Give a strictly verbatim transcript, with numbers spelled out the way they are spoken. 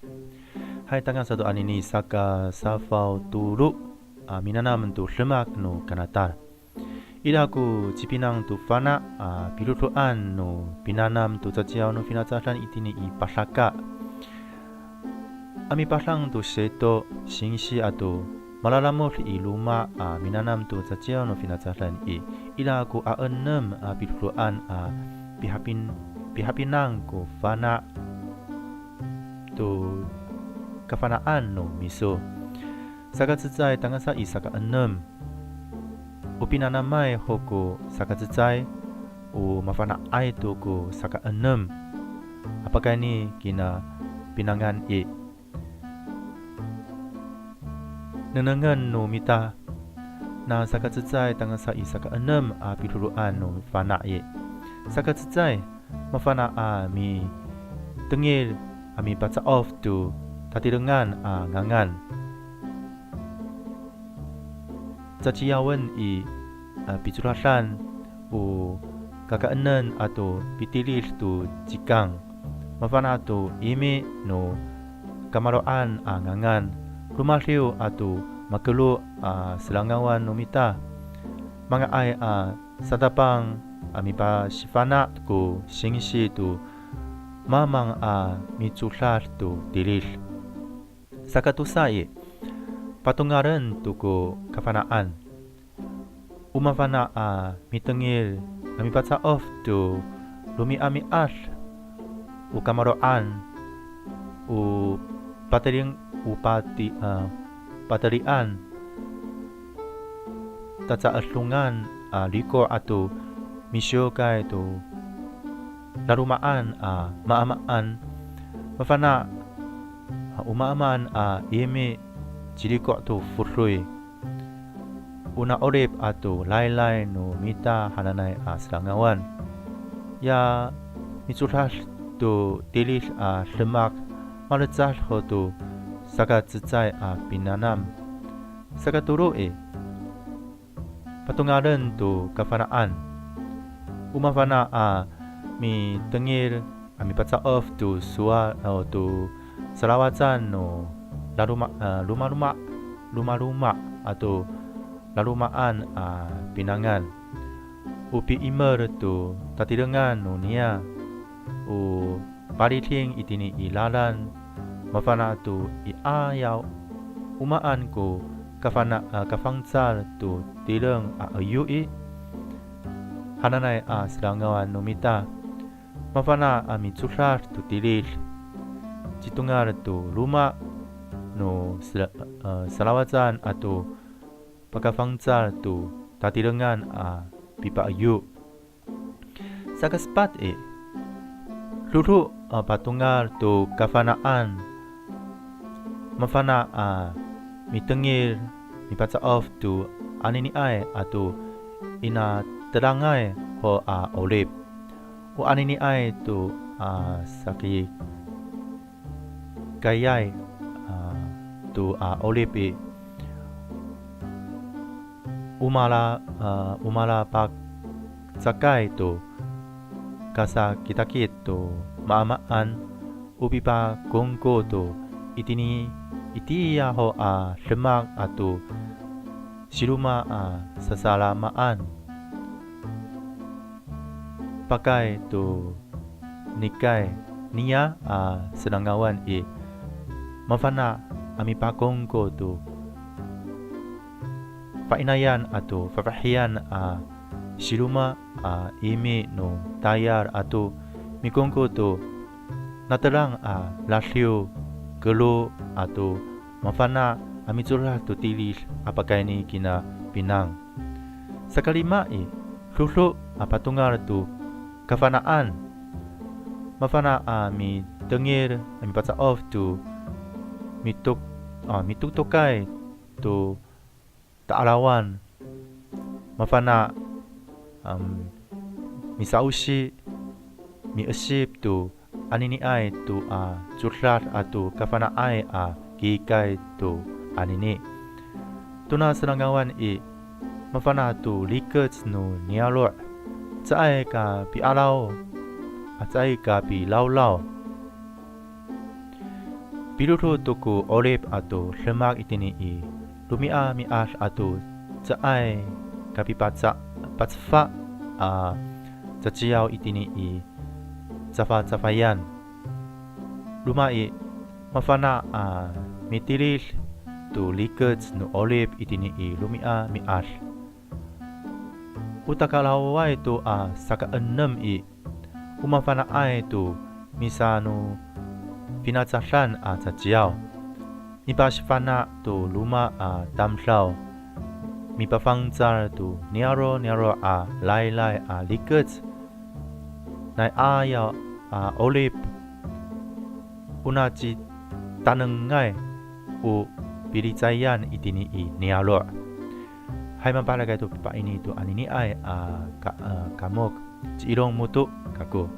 Hay, tangasa to anini saka safaw tolo a minanam to demak no kanatal. Ira ko cipinang to fana' a pidoedoan no pinanam to caciyaw no finacadan itini i Padaka. A mipadang to seto, singsi ato malalamod i loma' a minanam to caciyaw no finacadan i, ira ko a enem a pidoedoan a pihapin, pihapinang ko fana' to kafana'an no miso. Sakacecay tangasa i saka enem. O pinanamay ho ko sakacecay, o mafana'ay to ko saka enem. A pakayni kina pinangan i. Nengnengen no mita, na sakacecay tangasa i saka enem a pidoedoan no fana' i. Sakacecay, mafana' a mitengil a mipaca'of to tatirengan a ngangan. Caciyawen i, a, picodadan o kakaenen ato pitilid to cikang. Mafana' to imi no kamaro'an a ngangan. Romadiw ato makero a serangawan no mita. Manga'ay a satapang a mipasifana' ko singsi to mamang a micodad to tilid. Sakatosa i, patongalen to ko kafana'an. O mafana' a mitengil a mipaca'of to romi'ami'ad o kamaro'an, o pateli, o pati, a, patelian, taca'edongan a riko' ato misiwkay to laloma'an a maamaan, mafana' a o maamaan a imi ciriko' to fodoy. O na'orip ato laylay no mita hananay a serangawan. Ya micodad to tilid a demak, malecad ho to sakacecay a pinanam. Sakatolo i, patongalen to kafana'an. O mafana' a mitengil a mipaca'of to sowal, o to salawacan no laloma, a, lomaloma, lomaloma ato laloma'an a pinangan. O piimer to tatirengan no niyah, o paliding itini i lalan, mafana' to i 'ayaw, o maan ko kafana, a, kafangcal to tireng a ayo i, hananay a serangawan no mita. Mafana' a micodad to tilid, citongal to loma' no sela, a, salawacan ato pakafangcal to tatirengan a pipaayo. Sakasepat i, dodo a patongal to kafana'an, mafana' a mitengil mipaca'of to aniniay ato inatelangay ho a 'orip. O aniniay to a saki kayay, a, to a 'orip i, o mala, a, o malapacakay to kasakitakit to maamaan, o pipakongko to itini, itiya ho a demak ato siroma a sasalamaan. Pakay to nikay niya a serangawan i, mafana' a mipakongko to fainayan ato fafahiyan a siroma a imi no tayal ato mikongko to natelang a ladiw, kero ato mafana' a micodad to tilid a pakayni kina pinang. Sakalima i, dodo a patongal to kafana'an. Mafana' a mitengil a mipaca'of to mitok, a, mitoktokay to ta'arawan. Mafana', em, misa'osi, mi'esip to aniniay to a codad ato kafana'ay a kikay to anini. Tona serangawan i, mafana' to rikec no niyaro', caay ka pi'araw, a caay ka pilawlaw. Pidodo to ko 'orip ato demak itini i romi'ami'ad ato caay kapipaca, pacefa a caciyaw itini i cafacafayan. Roma i, mafana' a mitilid to rikec no 'orip itini i romi'ami'ad. O takaraway to a saka enem i, o mafana'ay to misanofinacadan a caciyaw. Mipasifana' to roma a tamdaw. Mipafangcal to niyaro' niyaro' a laylay a rikec. Nai 'ayaw a 'orip. O nacitanengay o pilicayan itini i niyaro'. Hay, mapalakay to paini to aniniay a ka, a kamok. Ci Ilong Moto kako.